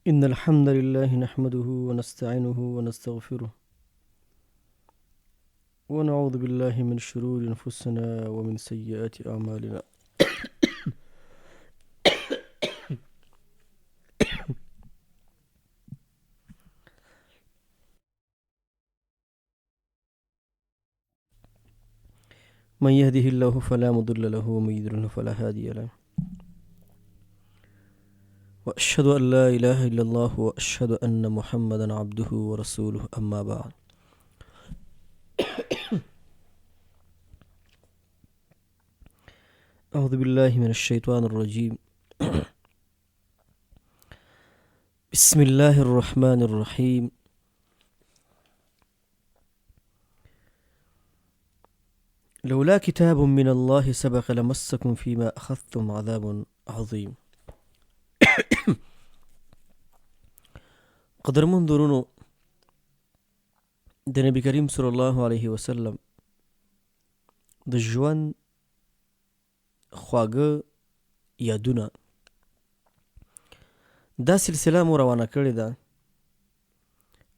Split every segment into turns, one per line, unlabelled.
إن الحمد لله نحمده ونستعينه ونستغفره ونعوذ بالله من شرور أنفسنا ومن سيئات أعمالنا. من يهده الله فلا مضل له ومن يضلل فلا هادي له. وأشهد أن لا إله إلا الله وأشهد أن محمدا عبده ورسوله، أما بعد. أعوذ بالله من الشيطان الرجيم. بسم الله الرحمن الرحيم. لولا كتاب من الله سبق لمسكم فيما أخذتم عذاب عظيم. قدرمن درونو، د نبی کریم صلی الله علیه وسلم د ژوند خواږه یادونه دا سلسله مو روانه کړې ده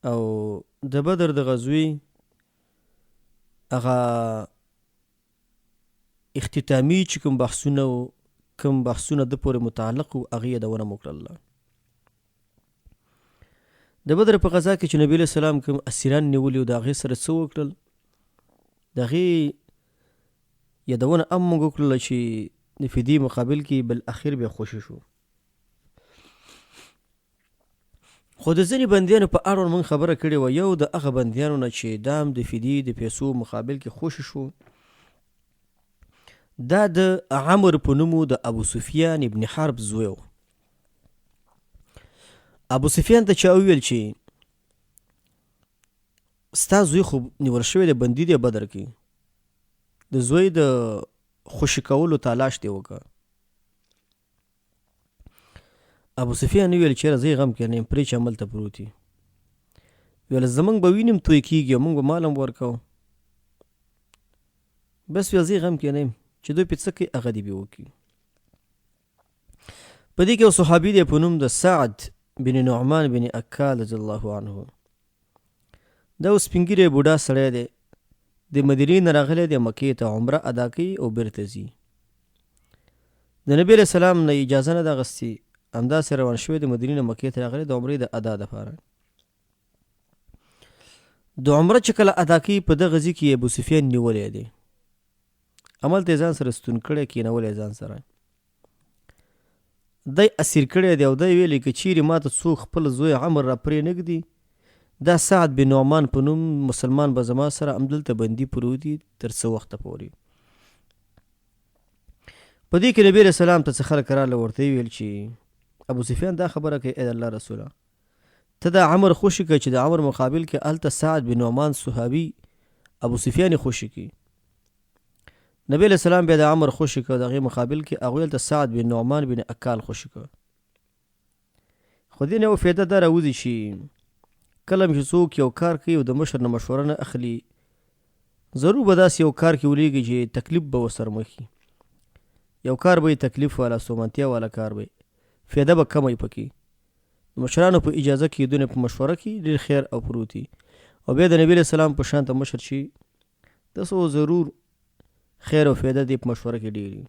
او د بدر د غزوې هغه اختتامي چې کوم بحثونه وو، کوم بحثونه د پورې متعلق وو، هغې یادونه مو کړله. د بدر په غزا کې چې نبی علیه السلام کوم اسیران نیولي وو، د هغې سره څه وکړل، د هغې یادونه هم موږ وکړله چې د فدیې مقابل کې بل اخر بیا خوشې شو. خو د ځینې بندیانو په اړوند موږ خبره کړې وه، یو د هغه بندیانو نه چې دا هم د فدیې د پیسو مقابل کې خوشې شو، دا د عمر په نوم د ابو سفیان ابن حرب زوی و. ابو سفیان ته چا وویل چې ستا زوی خو نیول شوی دی، بندي دی بدر کې، د زوی د خوشې کولو تلاش دی وکړه. ابو سفیان ویل چې زه غم کې نه یم، پرې چې هملته پروت وي. ویل زمونږ به وینم توی کېږي او مونږ به مال هم ورکوو، بس ویل زه غم کې نه یم، چې دوی پې څه کوي هغه دې بې وکړي. په دې کې یو صحابي دی په نوم د سعد بن نعمان بن اکال رضی الله عنه. دا اوس سپین ږیری بوډا سړی دی، د مدینې نه راغلی دی مکې ته، عمره ادا کوي او بیرته ځي. د نبي علیه السلام نه اجازه نه ده اخیستې، همداسې روان شوی د مدینې نه مکې ته راغلی د عمرې د ادا دپاره. د عمره چې کله ادا کوي په دغه ځای کې ابو سفیان نیولی دی، هملته یې ځان سره ستون کړی، کینولی ځان سره دی اسیر کړی دی. او دی ویلي که چیرې ما ته څوک خپل زوی عمر را پرې نه ږدي، دا سعد بن نعمان په نوم مسلمان به زما سره همدلته بندي پروت وي تر څه وخته پورې. په دې کې نبی علیه السلام ته څه خلک راغله، ورته یې ویل چې ابو سفیان دا خبره کوي، ای د الله رسوله، ته دا عمر خوشې کړه چې د عمر مقابل کې هلته سعد بن نعمان صحابي ابو سفیان یې خوشې کړي. نبی علیه السلام بیا د عمر خوشې کړ، د هغې مقابل کې هغوی هلته سعد بن نعمان بن اکال خوشې کړ. خو دې نه یوه فایده دا راوځي چې کله هم چې څوک یو کار کوي او د مشر نه مشوره نه اخلي، ضرور به داسې یو کار کې ولیږي چې تکلیف به ورسره مخ وي. یو کار به یې تکلیف والا، ستومانتیا والا کار به وي، فایده به کمه وي پکې. د مشرانو په اجازه کې دونه په مشوره کې ډېر خیر او پروت وي. او بیا د نبی علیه السلام په شان ته مشر چې تاسو ضرور خیر او فایده دې په مشوره کې ډېر وي.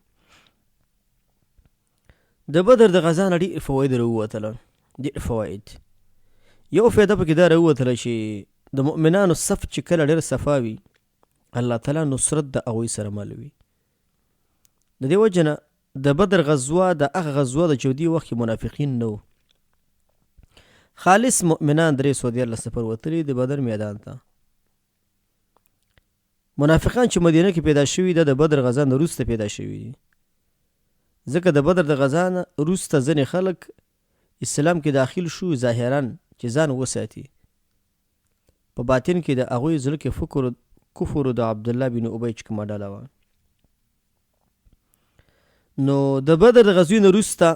د بدر د غزا نه ډېر فواید راووتله، ډېر فواید. یو فایده پکې دا راووتله چې د مؤمنانو صف چې کله ډېر صفا وي، الله تعالی نصرت د هغوی سره مل وي. د دې وجه نه د بدر غزوه د هغه غزوه ده چې په دې وخت کې منافقین نه وو، خالص مؤمنان 313 نفر وتلي د بدر میدان ته. منافقان چې مدینه کې پیدا شوي، دا د بدر غزا نه وروسته پیدا شوي دي، ځکه د بدر د غزا نه وروسته ځینې خلک اسلام کې داخل شو ظاهرا چې ځان وساتي، په باطن کې د هغوی زړه کې فکر کفر د عبدالله بن ابی چې کومه ډله وه. نو د بدر د غزوې نه وروسته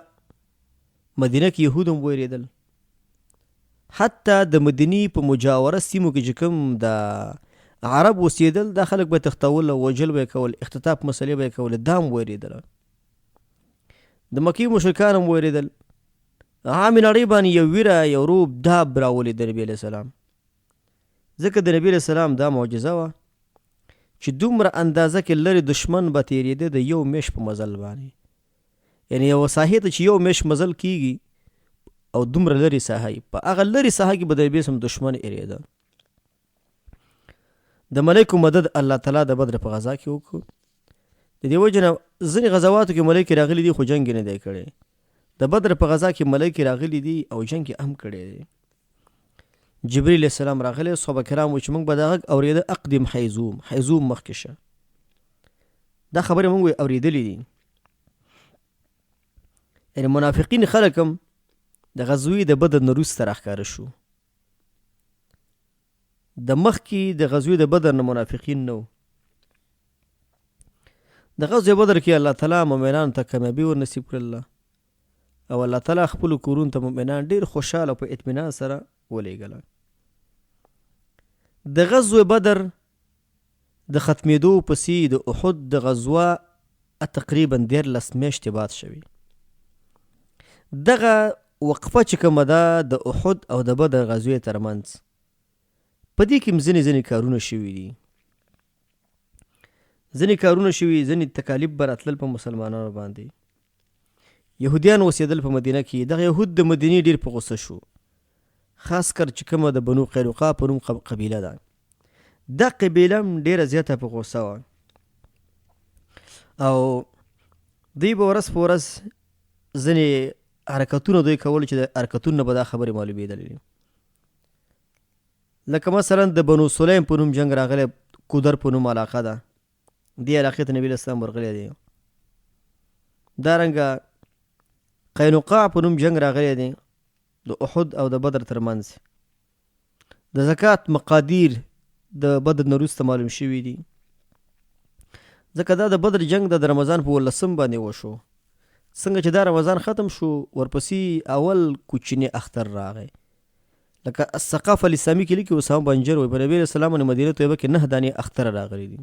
مدینه کې یهود هم ویرېدل، حتی د مدینې په مجاوره سیمو کې چې کوم د عرب اوسېدل، دا خلک به تښتول او وژل به یې کول، اختطاف مسلې به یې کولې، دا هم ویرېدل. د مکې مشرکان هم ویرېدل. عامې نړۍ باندې یو ویره، یو روب داب راولي د نبی علیه السلام. ځکه د نبی علیه السلام دا معجزه وه چې دومره اندازه کې لرې دشمن به تېرېده د یو میش په مزل باندې، یعنی یو ساحې ته چې یو میش مزل کیږي او دومره لرې ساحه وي، په هغه لرې ساحه کې به د نبی سم دشمن اېرېده. د ملایکو مدد الله تعالی د بدر په غزا کې وکړو. د دې وجه نه ځینې غزواتو کې ملایکې راغلي دي خو جنګ یې نه دی کړی. د بدر په غزا کې ملایکې راغلي دي او جنګ یې هم کړی دی. جبرئیل علیه السلام راغلی، صحابه کرامو چې موږ به دا غږ اورېده، اقدم حیزوم، حیزوم مخکې شه. دا خبرې موږ اورېدلې دي. یعنی منافقین خلک هم د غزوې د بدر نه وروسته راښکاره شو. د مخکې د غزوې د بدر نه منافقین نه وو. د غزوې بدر کې الله تعالی مؤمنانو ته کامیابي ور نصیب کړله او الله تعالی خپلو کورونو ته مؤمنان ډیر خوشحاله او په اطمینان سره ولېږله. د غزوې بدر د ختمېدو پسې د احد د غزوه تقریبا 13 میاشتې بعد شوې. دغه وقفه چې کومه ده د احد او د بدر غزوې ترمنځ، په دې کې ځینې ځینې کارونه شوي دي، ځینې کارونه شوي، ځینې تکالیف به راتلل په مسلمانانو باندې. یهودیان اوسېدل په مدینه کې، دغه یهود د مدینې ډیر په غوسه شو، خاص کر چې کومه د بنو قینقاع په نوم قبیله ده، دا قبیله هم ډیره زیاته په غوسه وه او دوی به ورځ په ورځ ځینې حرکتونه دوی کول چې د حرکتونو نه به دا خبرې معلومېدلې. لکه مثلا د بنو سلیم په نوم جنګ راغلی، کودر په نوم علاقه ده، دې علاقې ته نبی اسلام ورغلی دی. دارنګه قینقاع په نوم جنګ راغلی دی د احد او د بدر ترمنځ. د زکات مقادیر د بدر نه وروسته معلوم شوي دي، ځکه دا د بدر جنګ د رمضان په 18 باندې وشو. څنګه چې دا رمضان ختم شو، ورپسې اول کوچنی اختر راغی. لکه الثقافه الاسلامي کې لیکي اسامه بنجر وایي په نبی علیه السلام باندې مدینه طیبه کې 9 دانې اختر راغلي دي،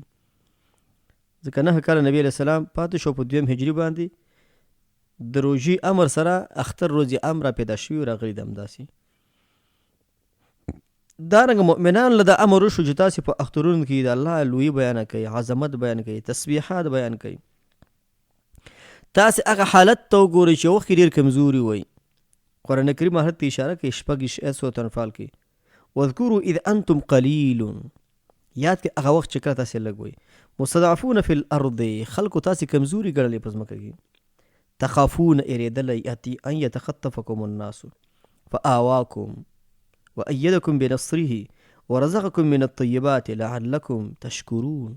ځکه 9 کاله نبی علیه السلام پاتې شو. په دویم هجري باندې د روژې امر سره اختر روزې امر را پیدا شوي راغلي دي. همداسې دارنګه مؤمنان له دا امر وشو چې تاسې په اخترونو کې د الله لویي بیان کړئ، عظمت بیان کړئ، تسبیحات بیان کړئ. تاسې هغه حالت ته وګورئ چې وخت کې ډېر کمزوري وئ. قرآن کریم حالت ته اشاره کوي 26 آیت سورة انفال کې، واذکروا اذ انتم قلیل، یاد کړئ هغه وخت چې کله تاسې لږ وئ، مستضعفون فی الارض، خلکو تاسې کمزوري ګڼلې په ځمکه کې، تخافون اېرېدلی ان یتخطفکم الناس فآواکم وأیدکم بنصره ورزقکم من الطیبات لعلکم تشکرون.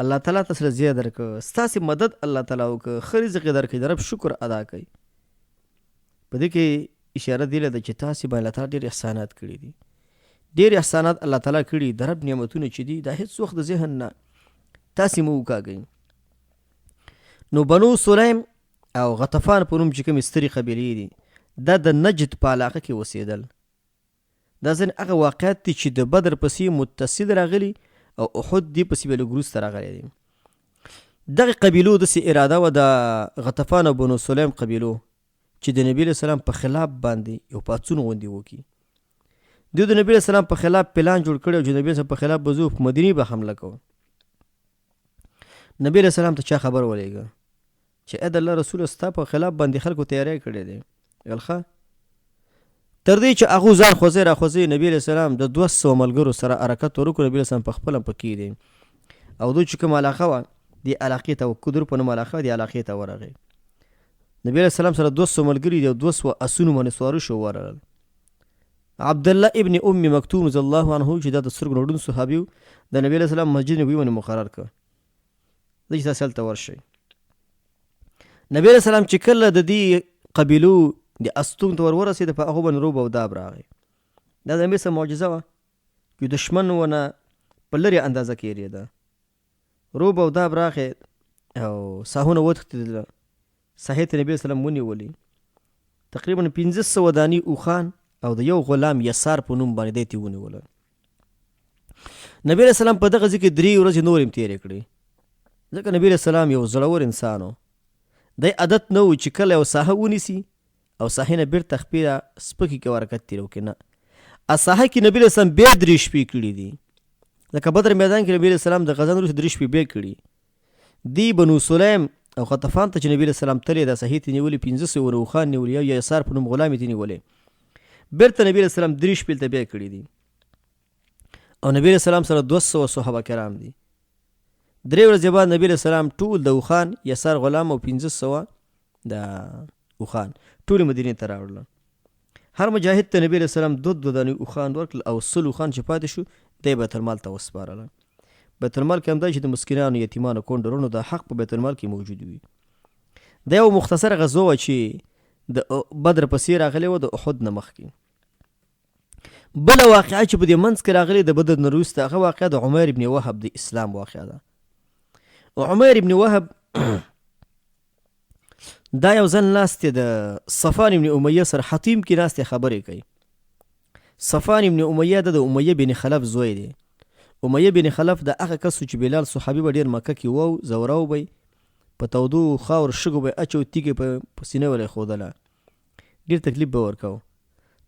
الله تعالی تاسو له زیات درکړ، ستاسې مدد الله تعالی وکړ، ښه رزق یې درکړ، د رب شکر ادا کړئ. په دې کې اشاره دې ده چې تاسې باندې الله تعالی ډېر احسانات کړي دي، ډېر احسانات الله تعالی کړي، د رب نعمتونه چې دي دا هېڅ وخت د ذهن نه تاسې مه وکاږئ. نو بنو سلیم او غطفان په نوم چې کومې سترې قبیلې دي، دا د نجد په علاقه کې اوسېدل. دا ځینې هغه واقعات دي چې د بدر پسې متصل راغلي او احد دې پسې بیا لږ وروسته راغلی دی. دغه قبیلو داسې اراده وه د غطفان او بنو سلیم قبیلو چې د نبی علیه السلام په خلاف باندې یو پاڅون غوندې وکړي. دوی د نبی علیه السلام په خلاف پلان جوړ کړی او چې نبی علیه السلام په خلاف به ځو، په مدینې به حمله کوو. نبی علیه السلام ته چا خبر ولېږه چې ای د الله رسول، ستا په خلاف باندې خلکو تیاری کړی دی. ویل ښه، تر دې چې هغو ځان خوځی را خوځی، نبی علیه السلام د 200 ملګرو سره حرکت ورکړو. نبی علیه السلام په خپله پکې دی او دوی چې کومه علاقه وه دې علاقې ته، کدر په نوم علاقه وه، دې علاقې ته ورغی. نبی علیه السلام سره 200 ملګري دي او 200 اسونو باندې سواره شو ورغلل. عبدالله ابن ام مکتوم رضی الله عنه چې دا د سترګو نه ړوند صحابي و، د نبی علیه السلام مسجد نبوي باندې مقرر کړ چې تاسې هلته ورشئ. نبی علیه السلام چې کله د دې قبیلو د استون ته ور ورسېد، په هغو باندې روب او داب راغی. دا د نبی سره معجزه وه چې دښمن ونه په لرې اندازه کې یېرېده. روب او داب راغی او ساهونه وتښتېدل. ساحې ته نبی اسلام ونیولې، تقریبا 500 دانې اوښان او د یو غلام یسار په نوم باندې دی ترې ونیوله. نبی علیه السلام په دغه ځای کې 3 ورځې نورې هم تېرې کړې، ځکه نبی علیه السلام یو زړور انسان و. دی عادت نه و چې کله یو ساحه ونیسي او ساحې نه بیرته خپې را سپکې کې حرکت تیرو کې نه ساحه کې نبی علیه السلام بیا درې شپې کړي دي. لکه بدر میدان کې نبی علیه السلام د غزا نه وروسته درې شپې بیا کړي دي. بنو سلیم او غطفان ته چې نبی علیه السلام تللی، دا ساحې ته نیولې، 500 اوښان نیولي او یسار په نوم غلام یې نیولې. بیرته نبی علیه السلام درې شپې هلته بیا کړي دي او نبی علیه السلام سره 200 صحابه کرام دي. درې ورځې بعد نبی علیه السلام ټول د اوښان، یسار غلام او 500 د اوښان ټول مدینې ته راوړل. هر مجاهد ته نبی علیه السلام دوه دوه دانې اوښان ورکړل او 100 اوښان چې پاتې شو دی بیت المال ته وسپارله. بیت المال کې همدا چې د مسکینانو، یتیمانو، کونډو، وروڼو دا حق په بیت المال کې موجود وي. دا یو مختصره غزوه وه چې د بدر پسې راغلې وه، د احد نه مخکې. بله واقعه چې په دې منځ کې راغلې د بدر نه وروسته، هغه واقعه د عمیر ابن وهب د اسلام واقعه ده. عمیر ابن وهب دا یو ځل ناست دی د صفان ابن امیه سره حطیم کې ناست دی، خبرې کوي. صفان ابن امیه د امیه بن خلف زوی دی. امیه بن خلف د هغه کس چې بلال صحابي به ډېر مکه کې وو، ځوراو به په تودو خاور شګو به اچو، تیږې په سینه ولې ښودله، ډېر تکلیف به ورکاو،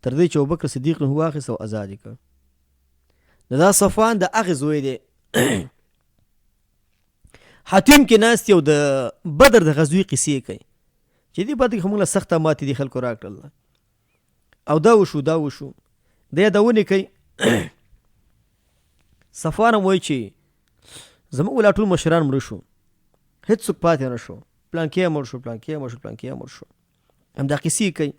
تر دې چې ابوبکر صدیق نه واخیست او ازاد یې کړ. نو دا صفوان د هغې زوی دی. حتیم کې ناست یو د بدر د غزوې قصې کوي چې دې بدر کې موږ له سخته ماتې دي خلکو راکړل او دا وشو دا وشو، د یادونې کوي. صفوان هم وایي چې زموږ ولا ټول مشران مړه شو، هېڅوک پاتې نه شو، پلانکی مړ شو، پلانکی مړ شو، پلانکی مړ شو، همدا قصې کوي.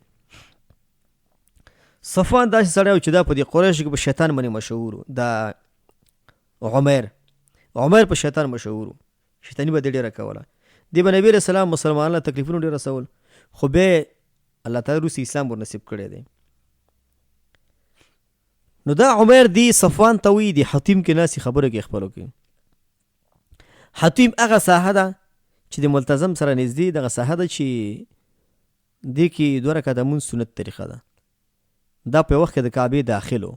صفوان داسې سړی و چې دا په دې قریشو کې په شیطان باندې مشهور و. دا عمر عمر په شیطان مشهور و، شیطاني به دې ډېره کوله. دې به نبي علیه السلام مسلمانانو له تکلیفونو ډېر رسول، خو بیا الله تعالی وروسته اسلام ورنصیب کړی دی. نو دا عمر دی صفوان ته وایي، دی حطیم کې ناستې خبرو کې خپلو کې. حطیم هغه ساحه ده چې د ملتزم سره نږدې دغه ساحه ده چې دې کې دوه رکعته لمونځ سنت طریقه ده. دا په وخت کې د کعبې داخل و.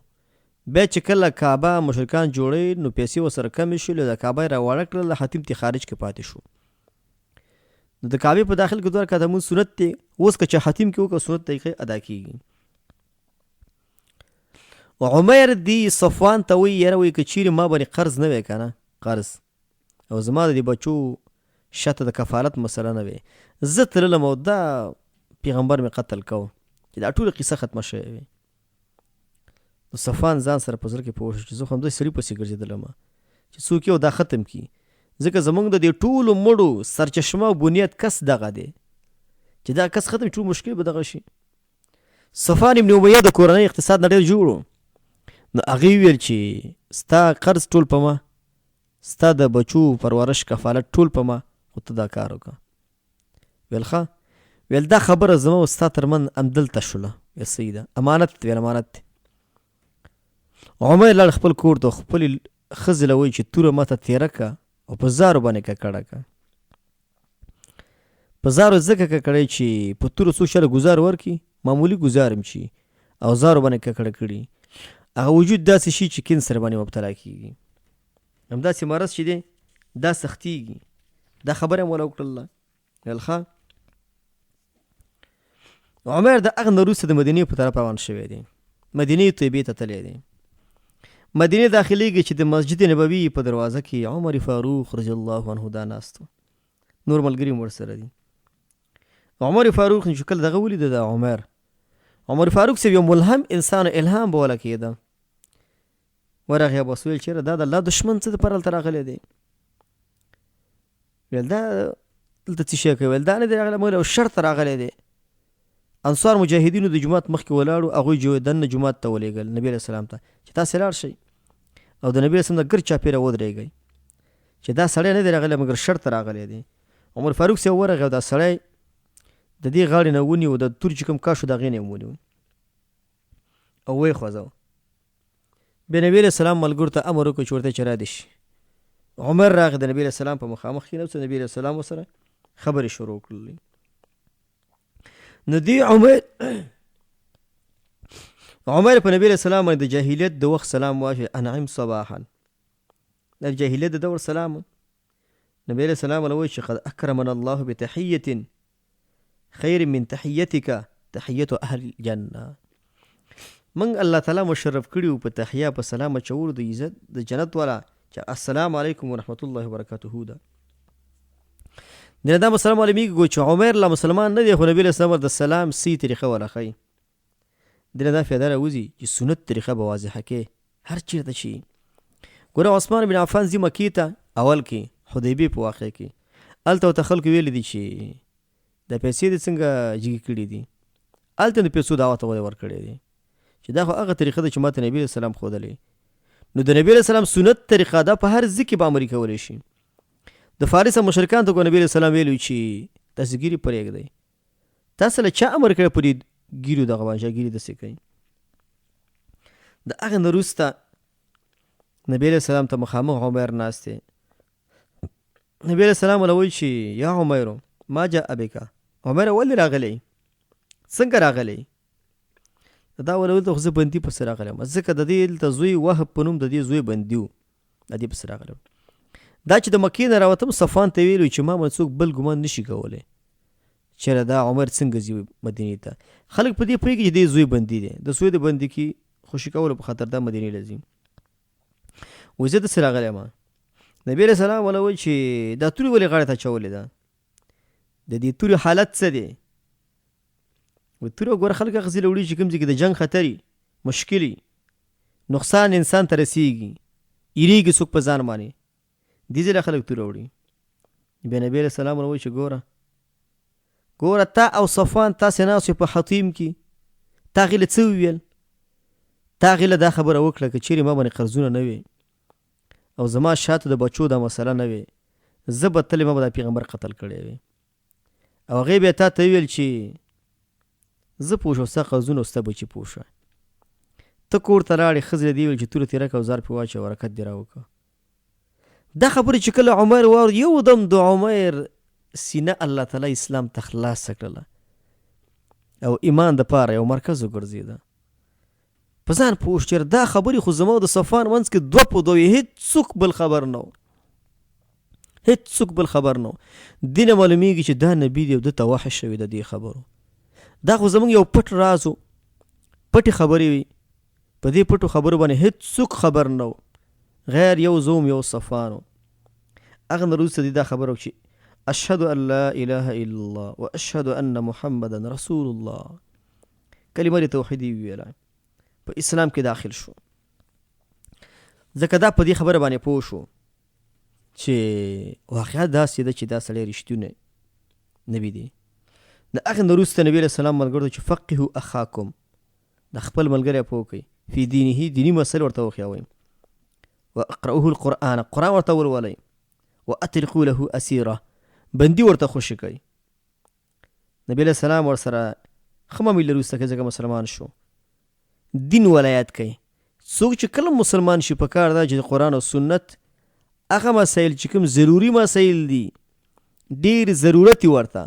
بیا چې کله کعبه مشرکان جوړوي نو پیسې ورسره کمې شولې، د کعبه یې راواړه کړله، حتیم ترې خارج کې پاتې شو. نو د کعبې په داخل کې دوه رکعته لمونځ سنت دی، اوس که چې حتیم کې وکړه سنت طریقې ادا کیږي. عمر دی صفوان ته وایي، یاره وایي که چیرې ما باندې قرض نه وی که نه قرض او زما د دې بچو شاته د کفالت مسله نه وي، زه تللم او دا پیغمبر مې قتل کو چې دا ټوله قصه ختمه شوې وي. نو صفوان ځان سره په زړه کې پوه شو چې زه خو همداسې سړي پسې ګرځېدلم چې څوک یو دا ختم کړي، ځکه زمونږ د دې ټولو مړو سرچشمه او بنیاد کس دغه دی، چې دا کس ختم ټول مشکل به دغه شي. صفوان ابن امیه د کورنۍ اقتصاد نه ډېر جوړ و، نو هغې وویل چې ستا قرض ټول په ما، ستا د بچو پرورش کفالت ټول په ما، خو ته دا کار وکړه. ویل ښه، ویل دا خبره زما او ستا تر منځ همدلته شوله. ویل صحیح ده، امانت دی. ویل امانت دی. عمر لاړ خپل کور ته، خپلې ښځې له وایي چې توره ماته تېره که او په زارو باندې ککړه که. په زارو ځکه ککړی چې په تورو څو شله ګزار ورکي، معمولي ګزار هم چي او زارو باندې ککړه کړي، هغه وجود داسې شي چې کینسر باندې مبتلا کیږي، همداسې مرض چې دی دا سختیږي. دا خبره هم ولا وکړله. ویل ښه. عمر د هغه نه وروسته د مدینې په طرف روان شوی دی، مدینې طیبې ته تللی دی. مدینې داخليږي چې د مسجد نبوي په دروازه کې عمر فاروق رضی الله عنه دا ناست و، نور ملګري هم ورسره دي. عمر فاروق چې کله دغه ولید، د عمر فاروق صاحب یو ملهم انسان، الهام به ولا کېده. ورغی بس ویل چېرې دا د الله دښمن څه دپاره هلته راغلی دی؟ ویل دا دلته څه شی کوي؟ ویل دا نه دی راغلی، مګر یو شرط راغلی دی. انصار مجاهدینو د جومات مخکې ولاړو، هغوی جو دننه جومات ته ولېږل نبي علیه السلام ته چې تاسې لاړ شئ او د نبي علیه السلام د ګرد چاپېره ودرېږئ چې دا سړی نه دی راغلی مګر شرط راغلی دی. عمر فاروق صاحب ورغی او دا سړی د دې غاړې نه ونیو، د تور چې کوم کش و د هغې نه یې ونیو او ویې خوځاوه. بیا نبی علیه السلام ملګرو ته امر وکړ چې ورته چې را دې شي. عمر راغی د نبی علیه السلام په مخامخ کښېناست، نبی علیه السلام ورسره خبرې شروع کړلې. نو دی عمر په نبی علیه السلام باندې د جاهلیت د وخت سلام واچوی، انعم صباحا، د جاهلیت د دور سلام. نبی علیه السلام له وایي چې قد اکرمنا الله بتحیة خیر من تحیتک تحیت اهل الجنه. موږ الله تعالی مشرف کړي وو په تحیه، په سلام اچولو د عزت د جنت والا چې السلام علیکم ورحمت الله وبرکاته ده. دنه دا مسله معلومیږي ګو چې عمر لا مسلمان نه دی، خو نبی علیه السلام ورته سلام سی طریقه ولا ښیي. دنه دا فایده راوځي چې سنت طریقه به واضحه کې هر چیرته چی ګوره. عثمان بن عفان ځي مکې ته اول کې حدیبیې په واقع کې، هلته ورته خلکو ویلي دي چې دا پیسې دې څنګه جګې کړې دي. هلته د پیسو دعوت ولې ورکړی دی چې دا خو هغه طریقه ده چې ماته نبی علیه السلام ښودلې. نو د نبی علیه السلام سنت طریقه دا په هر ځای کې به عملي کولی شي. د فارس مشرکان ته نبی علیه السلام ویلو چې تاسو ګیرې پرېږدئ، تاسو له چا امر کړی په دې ګیرو دغه باندې ګیرې داسې کوي. د هغه نه وروسته نبی علیه السلام ته مخامخ عمر ناست دی. نبی علیه السلام له وایي چې یا عمر ما جاء بک، عمر ولې راغلی، څنګه راغلی؟ دا ولې دلته خو زه بندي پسې راغلی یم، ځکه د دې دلته زوی وهب په نوم د دې زوی بندي و، د دې پسې راغلی یم. دا چې د مکې نه راوتم صفوان ته ویلو چې ما باندې څوک بل ګمان نشي کولی، چېرې دا عمر څنګه ځي مدینې ته. خلک په دې پوهېږي چې دې زوی بندي دی، د زوی د بندي کې خوشي کولو په خاطر دا مدینې له ځي. وایي زه داسې راغلی یم. نبی علیه السلام وله وایي چې دا تورې ولې غاړې ته اچولې ده، د دې تورې حالت څه دی؟ وایي توره ګوره خلک هغه ځای له وړي چې کوم ځای کې د جنګ خطر وي، مشکل وي، نقصان انسان ته رسېږي، ایرېږي څوک په ځان باندې، دې ځای له خلک توره وړي. بیا نبی علیه السلام ورته وایي چې ګوره ګوره تا او صفوان تاسې ناست په حطیم کې، تا هغې له څه وویل؟ تا هغې له دا خبره وکړه که چېرې ما باندې قرضونه نه وي او زما شاته د بچو دا مسله نه وي، زه به تللی ما به دا پیغمبر قتل کړی وي. او هغې بیا تا ته وویل چې زه پوه شوم ستا قرضونه او ستا بچي پوه شوه. ته کور ته لاړې، ښځې له دې ویل چې توره تېره کړه او ځار پرې واچوه، حرکت دې راوکړه. دا خبرې چې کله عمر واور، یو دم د عمر سینه الله تعالی اسلام ته خلاصه کړله او ایمان د پاره یو مرکز وګرځېده. په ځان پوه شو چې دا خبرې خو زما د صفوان منځ کې دوه په دوه وې، هېڅوک بل خبر نه و، هېڅوک بل خبر نه و. دې نه معلومیږي چې دا نبي دی او ده ته وحی شوې د دې خبرو. دا خو زموږ یو پټ راز و، پټې خبرې وي، په دې پټو خبرو باندې هېڅوک خبر نه و غیر یو زوم یو صفوان و. هغه نه وروسته دې دا خبره وکړه چې اشهد ان لا اله الا الله واشهد ان محمدا رسول الله، کلمه د توحید یې وویله، په اسلام کې داخل شو. ځکه دا په دې خبره باندې پوه شو چې واقعا داسې ده چې دا سړی رښتونی نبي دی. د هغې نه وروسته نبي علیه السلام ملګرو ته چې فقهو اخاکم، د خپل ملګری پوه کړئ، فی دینه، دیني مسئلې ورته وښیوئ، واقرأوه القرآن، قرآن ورته ولولئ، واطلقوا له اسیره، بندي ورته خوشې کړئ. نبی علیه السلام ورسره ښه معامله وروسته کوي ځکه مسلمان شو. دین ولایت کوي، څوک چې کله مسلمان شي په کار ده چې د قرآن او سنت هغه مسایل چې کوم ضروري مسایل دي، ډېر ضرورت ورته،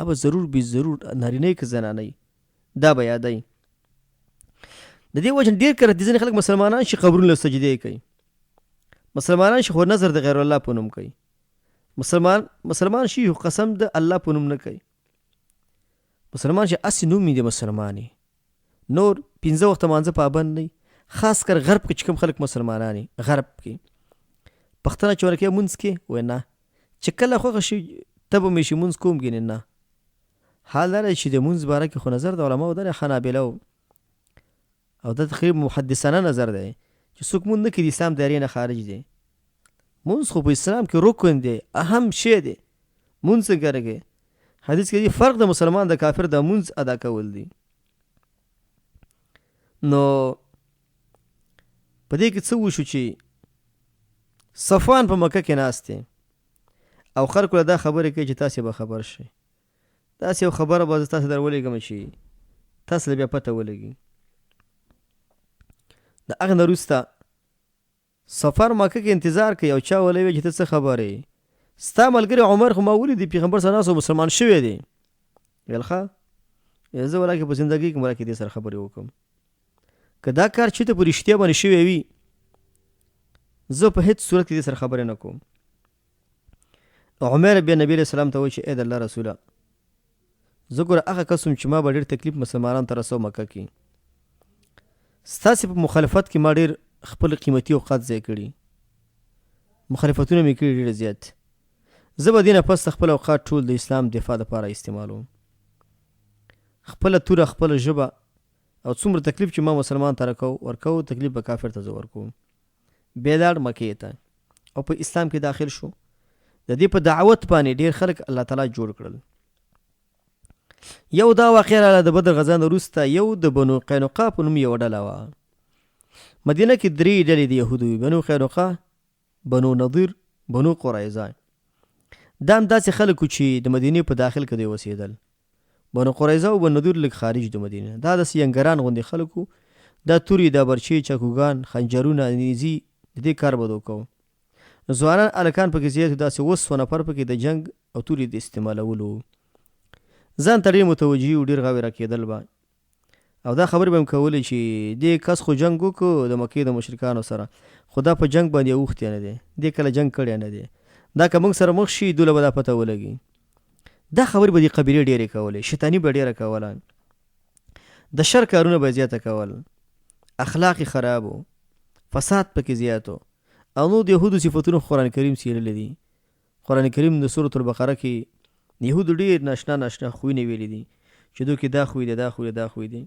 هغه ضرور به ضرور نارینه که زنانه دا به یادوي. د دې وجه ډېر کله ځینې خلک مسلمانان شي قبرونو له سجدې کوي، مسلمانان شي خو نظر د غیر الله په نوم کوي، مسلمان شي خو قسم د الله په نوم نه کوي، مسلمان شي هسې نوم یې دی مسلمان یې، نور پنځه وخته مانځه پابند نه، خاص کر غرب کې چې کوم خلک مسلمانان یې غرب کې پښتنه چې ورکې مونځ کې وایي نه، چې کله خوښه شي ته به مې شي مونځ کوم ګینې نه. حال دا دی چې د مونځ باره کې خو نظر د علماو دا دی حنابله او دا تقریبا محدثانه نظر دی چې څوک مونځ نه کوي د اسلام دایرې نه خارج دی. مونځ خو په اسلام کې رکن دی، اهم شی دی. مونځ څنګه نه کوي؟ حدیث کې دی فرق د مسلمان د کافر د مونځ ادا کول دي. نو په دې کې څه وشو چې صفوان په مکه کې ناست دی او خلکو له دا خبرې کوي چې تاسې به خبر شئ، داسې یو خبره به زه تاسې در ولېږم چې تاسې له بیا پته ولګي. د هغه نه وروسته سفر مکه کې انتظار کوي او چا ولې وی چې ته څه خبرې، ستا ملګری عمر خو ما ولیدی پیغمبر سره ناست مسلمان شوی دی. ویل ښه زه ولاکه په زندګۍ کې ولاکه دې سره خبرې وکړم، که دا کار چېرته په رښتیا باندې شوی وي زه په هېڅ صورت کې دې سره خبرې نه کوم. عمر بیا نبی علیه السلام ته وایي چې ای د الله رسوله، زه ګوره هغه کس وم چې ما به ډېر تکلیف مسلمانانو ته رسو مکه کې. ستاسې په مخالفت کې ما ډېر خپل قیمتي اوقات ضایع کړي، مخالفتونه مې کړي ډېر زیات. زه به دې نه پس خپل اوقات ټول د اسلام دفاع دپاره استعمالوم. خپله توره، خپله ژبه او څومره تکلیف چې ما مسلمان ته رکو ورکو، تکلیف به کافر ته زه ورکوم. بیا لاړ مکې ته او په اسلام کې داخل شو. د دې په دعوت باندې ډېر خلک الله تعالی جوړ کړل. یو دا واقعه راغله د بدر غزا نه وروسته، یو د بنو قینقاع په نوم یوه ډله وه. مدینه کې درې ډلې د یهودو وي، بنو قینقاع، بنو نضیر، بنو قریظه. دا هم داسې خلک وو چې د مدینې په داخل کې دوی اوسېدل. بنو قریظه او بنو نضیر لږ خارج د مدینې نه، دا داسې ینګران غوندې خلک وو، دا تورې، دا برچې، چاکوګان، خنجرونه، نیزې، د دې کار به دوی کوو. ځوانان هلکان پکې زیات وو، داسې 700 نفر پکې د جنګ او تورې د استعمالولو وو. ځان ته ډېر متوجه وو، ډېر غاوې کېدل به او دا خبرې به هم کولې چې دې کس خو جنګ وکړو د مکې د مشرکانو سره، خو دا په جنګ باندې اوښتی نه دی، دې کله جنګ کړی نه دی، دا که موږ سره مخ شي دوله به دا پته ولګي. دا خبرې به دې قبیلې ډېرې کولې، شیطاني به ډېره کوله، د شر کارونه به زیاته کول، اخلاق یې خراب وو، فساد پکې زیات و. او نور د یهودو صفتونه قرآن کریم څېړلي دي. قرآن کریم د سورة البقره کې د یهودو ډېر ناشنا ناشنا خویونه ویلي دي چې دوی کې دا خوی دی، دا خوی دی، دا خوی دی.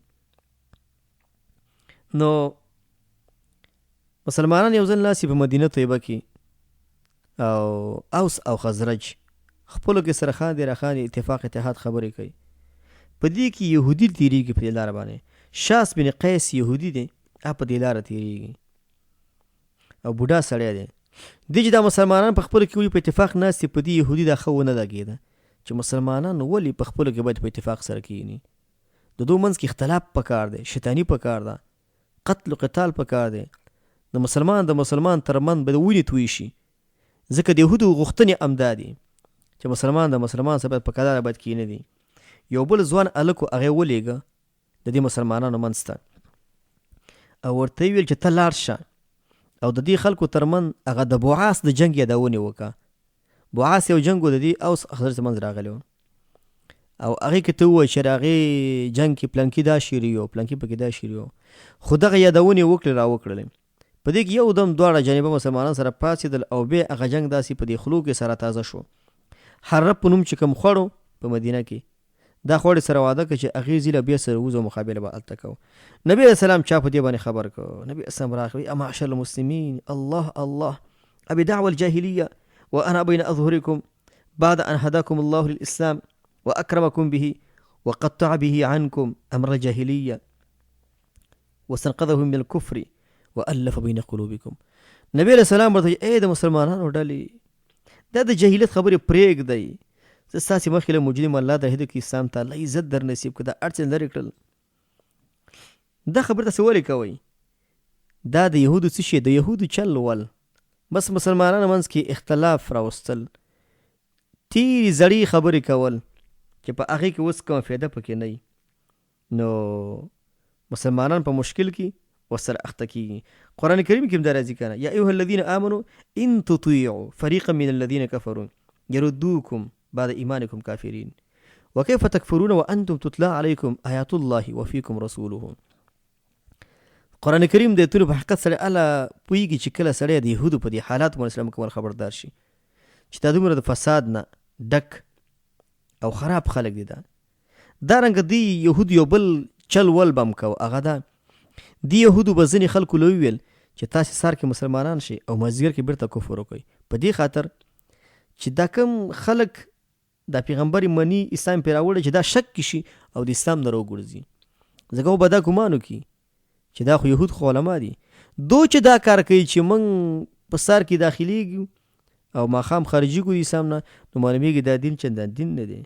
نو مسلمانان یو ځل ناست په مدینه طیبه کې او اوس او خزرج خپلو کې سره خاندي راخاندي، اتفاق اتحاد خبرې کوي. په دې کې یهودي تیریږي په دې لاره باندې، شاس بن قیس یهودي دی، هغه په دې لاره تیریږي او بوډا سړی دی. دی چې دا مسلمانان په خپلو کې ولي په اتفاق ناست دي، په دې یهودي دا ښه ونه لګېده چې مسلمانان ولي په خپلو کې باید په اتفاق سره کښېني، د دوی منځ کې اختلاف پکار دی، شیطاني پکار ده، قتل و قتال پکار دی، د مسلمان د مسلمان تر منځ به وینې توی شي، ځکه د یهودو غوښتنې همدا دي چې مسلمان د مسلمان سره باید په کلاره باید کښېنه دي. یو بل ځوان هلک و، هغه یې ولېږه د دې مسلمانانو منځ ته او ورته یې ویل چې ته لاړ شه او د دې خلکو تر منځ هغه د بعاث د جنګ یادونې وکړه. بعاث یو جنګ و د دې اوس خزرج تر منځ راغلی و او هغې کې ته ووایه چې هغې جنګ کې پلانکي دا شعر یو، پلانکي پکې دا شعر یو، خو دغه یادونې وکړې را وکړلې. په دې کې یو دم دواړه جانبه مسلمانان سره پاڅېدل او بیا هغه جنګ داسې په دې خلو کې سره تازه شو. حرب په نوم چې کوم خوړو په مدینه کې دا خوړې سره وعده کړه چې هغې ځي له بیا سره وځو، مقابله به هلته کوو. نبی علیه السلام چا په دې باندې خبر کړ. نبی اسلام راغی، یا معشر المسلمین، الله الله، ابي دعوى الجاهلية وأنا بين أظهركم بعد أن هداكم الله للإسلام وأكرمكم به وقطع به عنكم أمر الجاهلية واستنقذه من الكفر وألف بين قلوبكم. نبی علیه السلام ورته ای د مسلمانانو ډلې، دا د جاهلیت خبرې پرېږدئ، زه ستاسې مخکې له موجود یم، الله در هدایت کړي اسلام ته، الله عزت در نصیب کړي، دا هر څه لرې کړل، دا خبرې تاسې ولې کوئ؟ دا د یهودو څه شی؟ د یهودو چل ول، بس مسلمانانو منځ کې اختلاف راوستل، تیرې زړې خبرې کول چې په هغې کې اوس کومه فایده پکې نه وي، نو مسلمانان په مشکل کې ورسره اخته کیږي. قرآن کریم کې هم دا راځي کنه، یا ایها الذین آمنو ان تطیعوا فریقا من الذین کفروا یردوکم بعد ایمانکم کافرین وکیف تکفرون وانتم تتلا علیکم آیات الله وفیکم رسوله. قرآن کریم د ایتونو په حقیقت سره اله پوهیږي چې کله سړی د یهودو په دې حالات باندې سره مکمل خبردار شي چې دا دومره د فساد نه ډک او خراب خلک دي. دا دا رنګه دی یهود یو بل چل ول بم کو، هغه دا دی یهودو به ځینې خلکو له ویل چې تاسې سار کې مسلمانان شئ او مازدیګر کې بیرته کفر وکړئ، په دې خاطر چې دا کوم خلک دا پیغمبر مني، اسلام پرې راوړی، چې دا شک کې شي او د اسلام نه راوګرځي، ځکه هغه به دا ګمان وکړي چې دا خو یهود خو علما دي، دو چې دا کار کوي چې موږ په سار کې داخليږو او ماښام خارجي کو اسلام نه، نو معلومیږي دا دین چندان دین نه دی.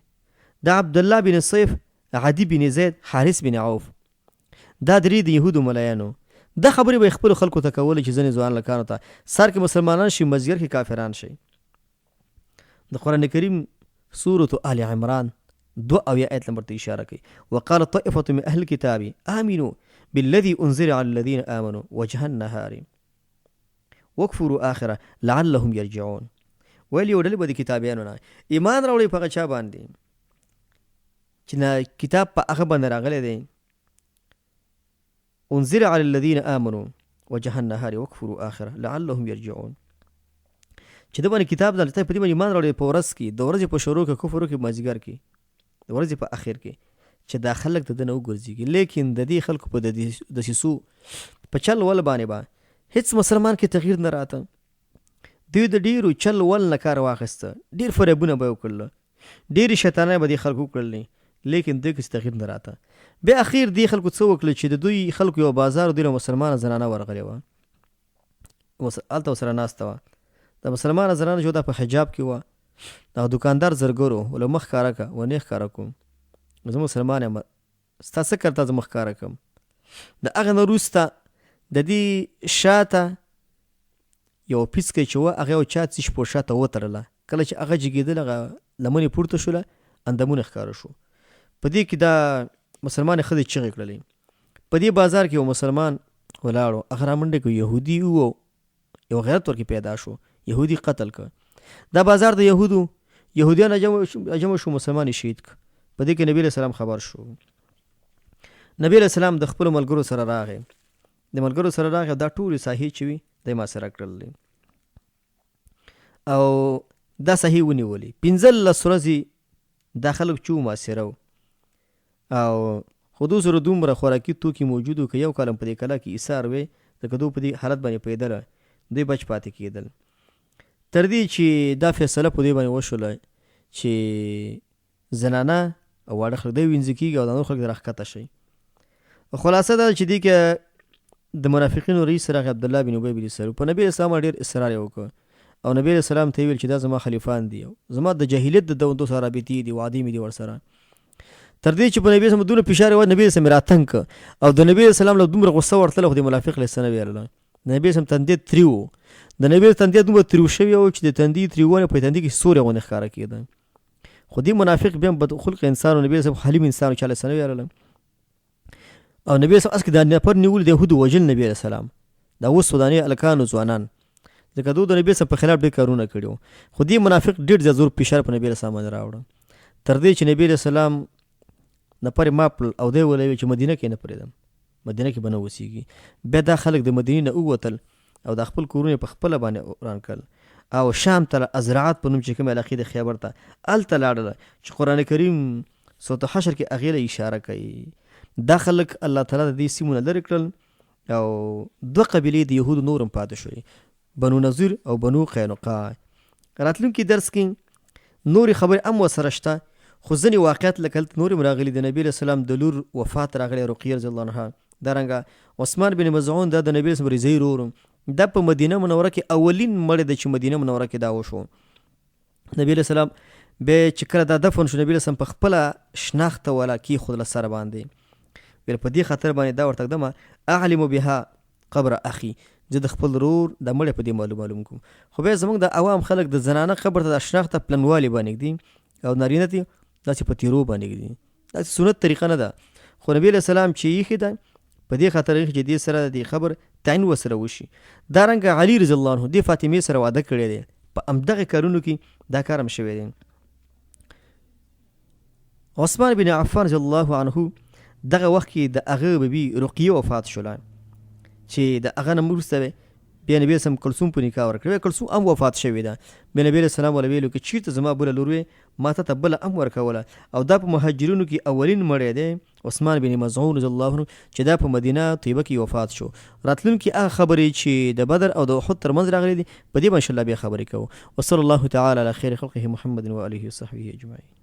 دا عبدالله بن سیف، عدی بن زید، حارث بن عوف، دا درې د یهودو ملایانو، دا خبرې به خپلو خلکو ته کولې چې ځینې ځوان لکانو ته سر کې مسلمانان شي، مازدیګر کې کافران شي. د قرآن کریم سورة آل عمران 72 آیت نمبر ته اشاره کوي، وقال طائفة من أهل الكتاب آمنوا بالذي أنزل على الذين آمنوا وجه النهار وکفروا آخره لعلهم يرجعون. ویل یو ډلې به د کتابیانو نه ایمان راوړي په هغه چا باندې چې نه کتاب په هغه باندې راغلی دی، انزل علی الذین آمنوا وجه النهار وکفروا آخره لعلهم يرجعون، چې د باندې کتاب د ته په دې باندې ایمان راوړي په ورځ کې، د ورځې په شروع کې کفر وکړي، مازیګر کې، د ورځې په اخر کې، چې دا خلک د ده نه وګرځېږي. لیکن د دې خلکو په دسیسو په چل ول باندې به هیڅ مسلمان کې تغییر نه راته. دوی د ډیرو چل ول نه کار واخیسته، ډیر فریبونه به یې وکړل، ډېرې شیطانۍ به دې خلکو وکړلې، لیکن دوی کې څه تغییر نه راته. بیا اخیر دې خلکو څه وکړل چې د دوی خلکو یو بازار، دوی له مسلمانه زنانه ورغلې وه، هلته ورسره ناسته وه. د مسلمانه زنانه چې دا په حجاب کې وه، دغه دکاندار زرګرو ول مخ ښکاره که، ونه ښکاره کوم، زه مسلمان یم، ستا څه کار، تا زه مخ ښکاره کوم. د هغه نه وروسته د دې شاته یوه پیڅکه چې وه، هغه یو چا څه شي په شاته وتړله، کله چې هغه جګېدل هغه لمنې پورته شوله، اندامونه ښکاره شو. په دې کې دا مسلمانې ښځې چغې کړلې. په دې بازار کې یو مسلمان ولاړو، هغه رامنډه کړ، یهودي وو، یو غیرت ورکې پیدا شو، یهودي قتل کړ. دا بازار د یهودو، یهودیان اجمع شو، مسلمان یې شهید کړ. په دې کې نبی علیه السلام خبر شو. نبی علیه السلام د خپلو ملګرو سره راغی، د ملګرو سره راغی، دا ټولې ساحې چې وي دی ما سره کړلې او دا ساحې ونیولې. 15 ورځې دا خلک چې محاصره وو، او خو دوی سره دومره خوراکي توکي موجود وو که یو کال هم په دې کلا کې ایسار وی، ځکه دوی په دې حالت باندې پوهېدله، دوی بچ پاتې کېدل. تر دې چې دا فیصله په دوی باندې وشوله چې زنانه او واړه خلک دی وینځي کېږي او دا نور خلک دې راښکته شي. خلاصه دا چې دې کې د منافقینو رئیس راغی، عبدالله بن ابی بن سلول، په نبی اسلام ډېر اصرار یې وکړ او نبی علیه السلام ته یې ویل چې دا زما خلیفان دي او زما د جاهلیت د دوندو سره رابطې دي، وعدې مې دي ورسره. تر دې چې په نبی اسلام دونه فشار و، نبی اسلام راتنګ کړ او د نبی اسلام له دومره غوسه ورتله، خو د منافق له څه نه ویله. د نبی اسلام تندی تریو، د نبی تندی دومره تریو شوی و چې د تندي تریوونه په تندي کې سوری غوندې ښکاره کېده. خو دې منافق بیا بد خلق انسان او نبی اسلام حلیم انسان چې له څه نه ویله. او نبی اسلام اس کې دا نفر نیول د یهودو وژل نبی علیه السلام دا اوس سوداني الکانو ځوانان، ځکه دوی د نبی اسلام په خلاف ډېر کارونه کړي وو. خو دې منافق ډېر زیات زور فشار په نبی علیه السلام باندې راوړ، تر دې چې نبی علیه السلام نفر معاف کړل او دی ویلی چې مدینه کې نه پرېږدم، مدینه کې به نه اوسېږي. بیا دا خلک د مدینې نه ووتل او د خپل کورونه په خپله باندې وران کړل او شام ته ازرعات په نوم چې کومې علاقې د خیبر ته هلته لاړله چې قرآن کریم سورة حشر کې هغې له اشاره کوي. دا خلک الله تعالی د دې سیمو نه لرې کړل او دوه قبیلې د یهودو نور هم پاتې شوې، بنو نظیر او بنو قینقاع. راتلونکي درس کې نورې خبرې هم ورسره شته، خو ځینې واقعات لکه هلته نور هم راغلي، د نبي علیه السلام د لور وفات راغلی رقیه رضی الله عنها، دارنګه عثمان بن مظعون دا د نبي علیه السلام رضاعي ورور، دا په مدینه منوره کې اولین مړی دی چې مدینه منوره کې دا وشو. نبی علیه السلام به چې کله دا دفن شو، نبی علیه السلام په خپله شناخته ولا کېښودله سره باندې، ویل په دې خاطر باندې دا ورته ږدمه اعلم بها قبر اخي، زه د خپل ورور د مړی په دې معلوم معلوم کوم. خو بیا زموږ د عوام خلک د زنانه قبر ته د شناخته پلنوالي باندې ږدي او نارینه ته داسې په تیرو باندې ږدي، داسې سنت طریقه نه ده. خو نبی علیه السلام چې ایښې ده په دې خاطر ایښې چې دې سره د دې خبر تعین ورسره وشي. دارنګه علي رضی الله عنه دې فاطمې سره واده کړی دی، په همدغه کارونو کې دا کار هم شوی دی. عثمان بن عفان رضی الله عنه دغه وخت کې د هغه بیبي رقیه وفات شوله چې د هغه نه وروسته بیا نبی سم کلثوم په نکاح ورکړه، کلثوم هم وفات شوې ده. بیا نبی علیه السلام وله ویلو که چیرته زما بله لور وی ما ته بله هم ورکوله. او دا په مهاجرینو کې اولین مړی دی عثمان بن مظعون رضی الله عنه چې دا په مدینه طیبه کې وفات شو. راتلونکي هغه خبرې چې د بدر او د احد ترمنځ راغلي دي په دې به ان شاء الله بیا خبرې کوو. وصلی الله تعالی علی خیر خلقه محمد و آله وصحبه اجمعین.